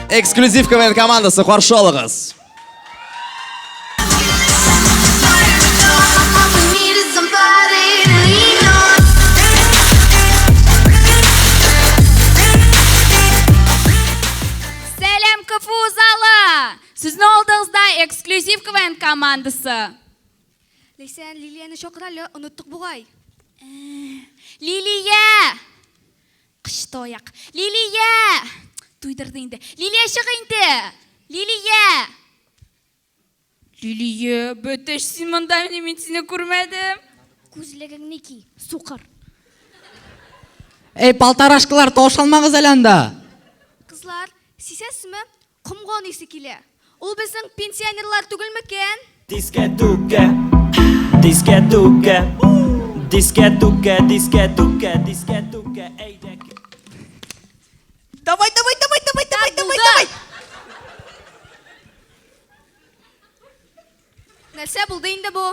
Эксклюзив КВН командасы каршы алыгыз. Сәлам, КФУ залы! Сезнең алдыгызда эксклюзив КВН командасы. Ләйсән, Лилияне чакыр әле, оныттык бугай. Лилия! Кычты аяк. Лилия! Туйдырды инде. Лилия, чык инде! Лилия! Лилия, бөтеш, син монда мени, мин сине күрмәдем. Күзлегеңне ки, сукыр. Эй, полторашкалар, таушалмагыз әле анда. Кызлар, сизәсезме, комган исе килә. Ул безнең пенсионерлар түгел микән? Дискәтүкә, дискәтүкә, дискәтүкә, дискәтүкә, дискәтүкә, әйдә. Давай, давай, давай, давай, давай, давай, давай. Нәрсә булды инде бу?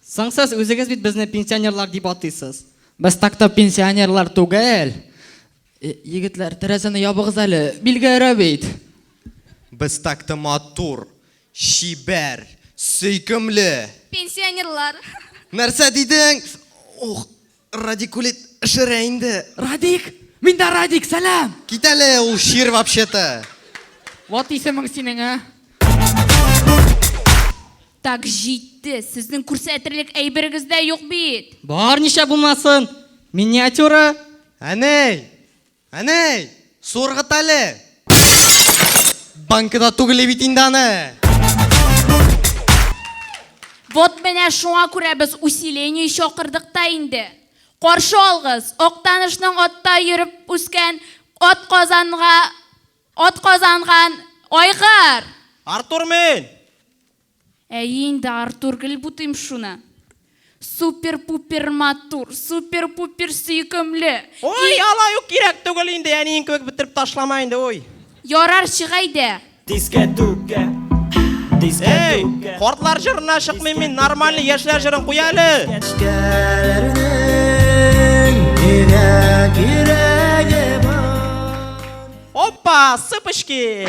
Соң сез үзегез бит безне пенсионерлар дип атыйсыз. Без так-то пенсионерлар түгел. Э, егетләр, тәрәзәне ябыгыз әле, билгә өрә бит. Без так-то матур, чибәр, сөйкемле. Пенсионерлар. Нәрсә дидең? Ох, радикулит эшерә инде. Радик! Мин дә Радик, сәлам! Кит әле, ул чир вообще-то. Вот исемең синең, ә? Так, җитте. Сезнең күрсәтерлек әйберегез дә юк бит. Бар ничә булмасын. Миниатюра. Әней! Әней! Су ыргыт әле! Банкада түгел бит инде аны! Вот менә шуңа күрә без усиление чакырдык та инде. Каршы алгыз, Актанышның атта йөреп үскән, ат казанга, ат казанган айгыр! Артур мин! Әйе инде, Артур, гел бутыйм шуны. Супер-пупер матур, супер-пупер сөйкемле. Ой, алай ук кирәк түгел инде, әниең кебек бетереп ташлама инде, ой. Ярар, чык әйдә. Дискәтүкә, дискәтүкә. Эй, картлар җырына чыкмыйм мин, нормальный яшьләр җырын куй әле. Опа, сыпочки.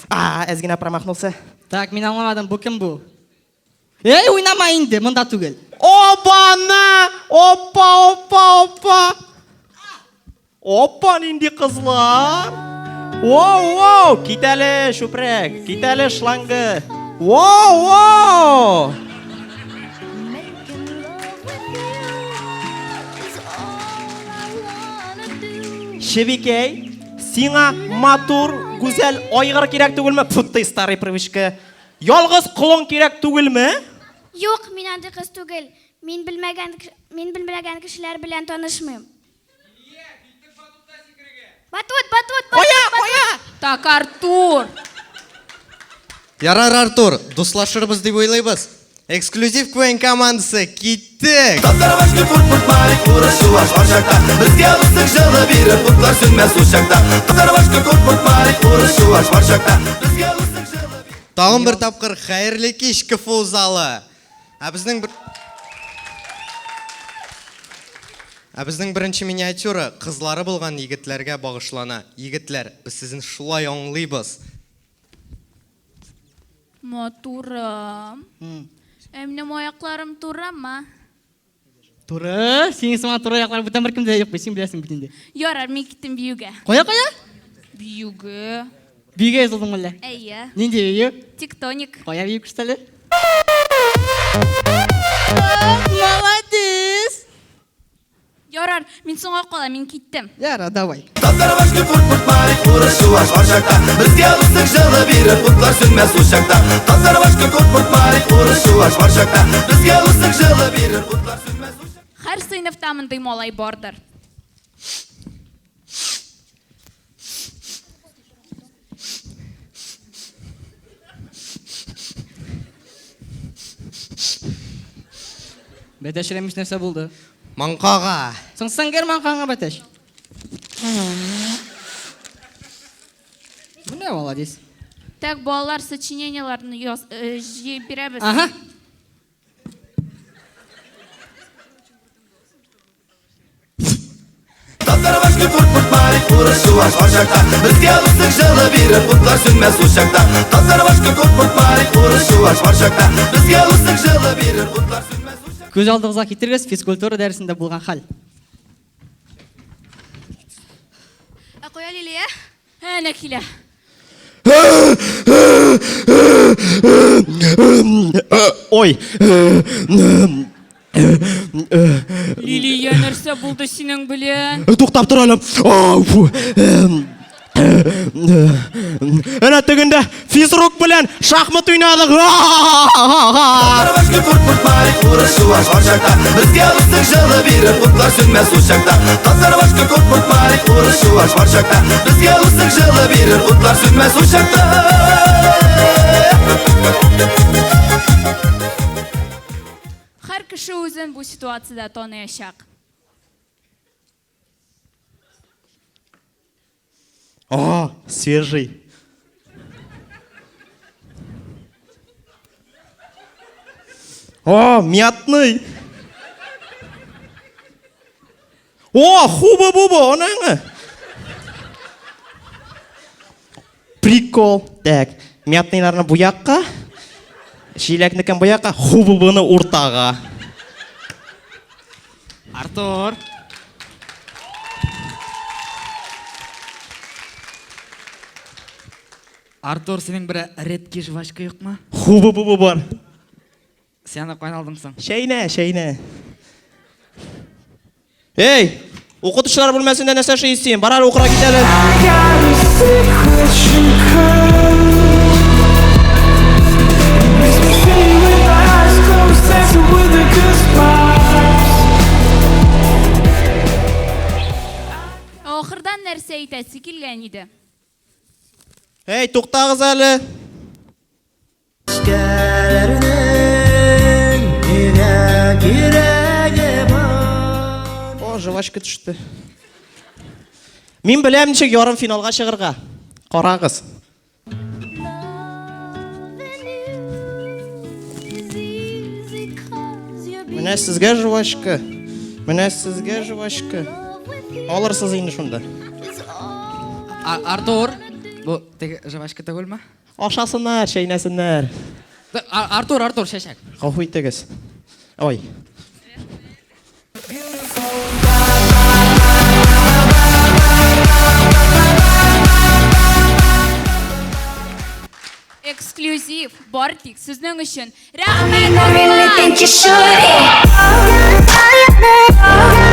А, әз генә промахнулся. Так, мин аңламадым, бу кем бу? Эй, уйнама инде, монда түгел. Обана! Опа, опа, опа! Опа, нинди кызлар! Воу, воу! Кит әле, чүпрәк, кит әле, шлангы. Воу, воу! Чебикәй, сиңа матур, гүзәл айгыр кирәк түгелме? Фу ты, старый привычка. Ялгыз колын кирәк түгелме? Юк, мин андый кыз түгел. Мин белмәгән, мин белмәгән кешеләр белән танышмыйм. Батут, батут, батут, Кая, батут. кая? Так, Артур. Ярар, Артур, дуслашырбыз дип уйлыйбыз. Эксклюзив КВН командасы, киттек! Татар, башкорт, удмурт, мари, урыс, чуваш бар чакта, Безгә дуслык җылы бирер утлар сүнмәс учакта. Татар, башкорт, удмурт, мари, урыс, чуваш бар чакта, Безгә дуслык җылы бирер. Тагын бер тапкыр хәерле кич, КФУ залы! Ә безнең бер... Ә безнең беренче миниатюра кызлары булган егетләргә багышлана. Егетләр, без сезне шулай аңлыйбыз. Матурым. Ә минем аякларым турымы? Туры, синең сыман туры аяклар бүтән беркемдә дә юк бит, син беләсең бит инде. Ярар, мин киттем биюгә. Кая, кая? Биюгә. Биюгә язылдың әллә? Әйе. Нинди бию? Тектоник. Кая бию күрсәт әле? Молодец! Ярар, мин соңга калам, мин киттем. Ярар, давай. Татар, башкорт, удмурт, мари, урыс, чуваш бар чакта, Безгә дуслык җылы бирер утлар сүнмәс учакта. Татар, башкорт, удмурт, мари, урыс, чуваш бар чакта, Безгә дуслык җылы бирер утлар сүнмәс учакта. Һәр сыйныфта мондый малай бардыр. Бәтәч Рәмис нәрсә булды? Маңкага. Соң сеңгер маңкаңа бәтәч. Менә молодец. Так, балалар сочинениеләрне яз, э, җыеп бирәбез. Ага. Татар, башкорт, удмурт, мари, мари, урыс, чуваш бар чакта. Безгә дуслык җылы бирер, утлар сүнмәс учакта. Татар, башкорт, удмурт, мари, урыс, чуваш бар чакта. Безгә дуслык җылы бирер, утлар сүнмәс учакта. Күз алдыгызга китерегез, физкультура дәресендә булган хәл. Ә кая Лилия? Әнә килә. Ой. Лилия, нәрсә булды синең белән? Туктап тор әле. Әнә тегендә физрук белән шахмат уйнадык. Татар, башкорт, удмурт, мари, урыс, чуваш бар чакта. Безгә дуслык җылы бирер, утлар сүнмәс учакта. Татар, башкорт, удмурт, мари, урыс, чуваш бар чакта. Безгә дуслык җылы бирер, утлар сүнмәс учакта. Һәр кеше үзен бу ситуациядә таныячак. О, свежий. О, мятный. О, хуба-буба, анаңы. Прикол. Так, мятныйларны бу якка, җиләкнекен бу якка, хубубыны уртага. Артур. Артур, синең бер редкий жвачка юкмы? Хубы-бубы бар. Син аны каян алдың соң? Чәйнә, чәйнә. Эй, укытучылар бүлмәсендә нәрсә эшлисең син? Бар әле укырга кит әле. Ахырдан нәрсә әйтәсе килгән иде? Эй, туктагыз әле. О, жвачка төште. Мин беләм ничек ярым финалга чыгарга. Карагыз. Менә сезгә жвачка. Менә сезгә жвачка. Алырсыз инде шунда. Артур, бу теге жвачка түгелме? Ашасыннар, чәйнәсеннәр. Артур, Артур, чәчәк. Гафу итегез. Ой. Эксклюзив, бар тик сезнең өчен. Рәхмәт, Арслан!